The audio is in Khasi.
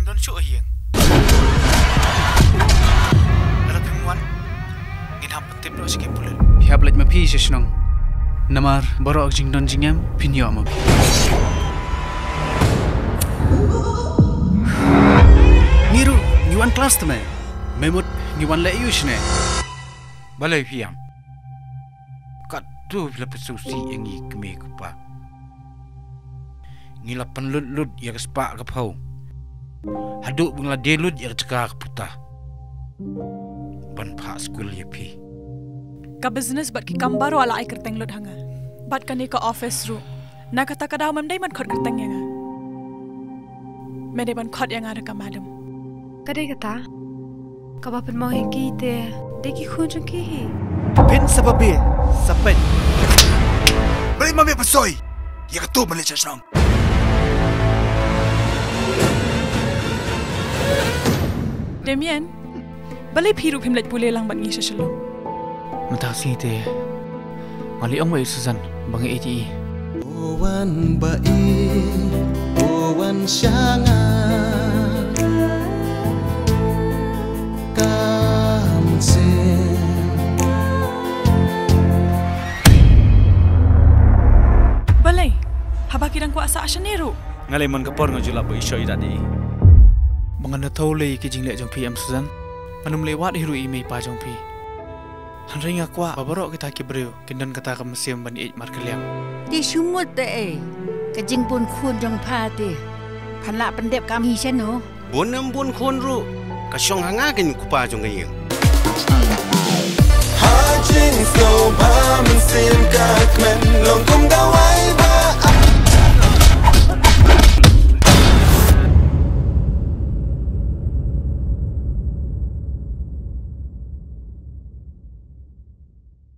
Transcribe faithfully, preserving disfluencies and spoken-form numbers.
Don shuh ïing. Lada phim wan, ngin hap pyntip noh sha ki pulit. Phi hap leit ma phi sha shnong. Namar baroh ka jingdon jingem phin ïoh ma phi. Ngi ruh ngi wan klas te me. Me mut ngi wan leh ïu shane. Balei phi ïam? Katto phi la pynsngewsih ïa ngi kmie kpa. Ngi la pynlut lut ïa ka spah ka phew haduh ba ngi la die lut ïa ka jaka ka puta ban phah skul ïa phi. Ka business bad ki kam baroh la ai kyrteng lut ha nga. Bad kane ka office ruh, na kata ka daw mem dei ban khot kyrteng ïa nga. Me dei ban khot ïa nga da ka madam. Ka dei kata kaba pynmong ïa ki te dei ki khun jong ki hi. Phin sa babe sa peit. Balei ma me pynshoi ïa kato ban leit sha shnong? Damien, balei phi ruh phim leit pule lang bad ngi sha Shillong? Mynta ka sngi te nga la ong bad i Susan ba nga ïeit ïa i. Wan ba i, wan sha nga. Kam sing. Balei? Haba ki dang kwah sah shane ruh. Nga lei man ka por nga ju lap ba i shoi da di. Ba ngan da thaw lei ki jingleh jong phi em Susan. Ngan ym leh wad hi ruh i mei pa jong phi. Hynrei nga kwah ba baroh kita ki briew kin don kata ka mynsiem ban ïeit markylliang. Te shu mut te ei ka jingbun khun jong pha te phan lah pyndep kam hi shano. Bun em bun khun ruh ka shong ha nga ka kpa jong ka ïing. Ha jingsngewbha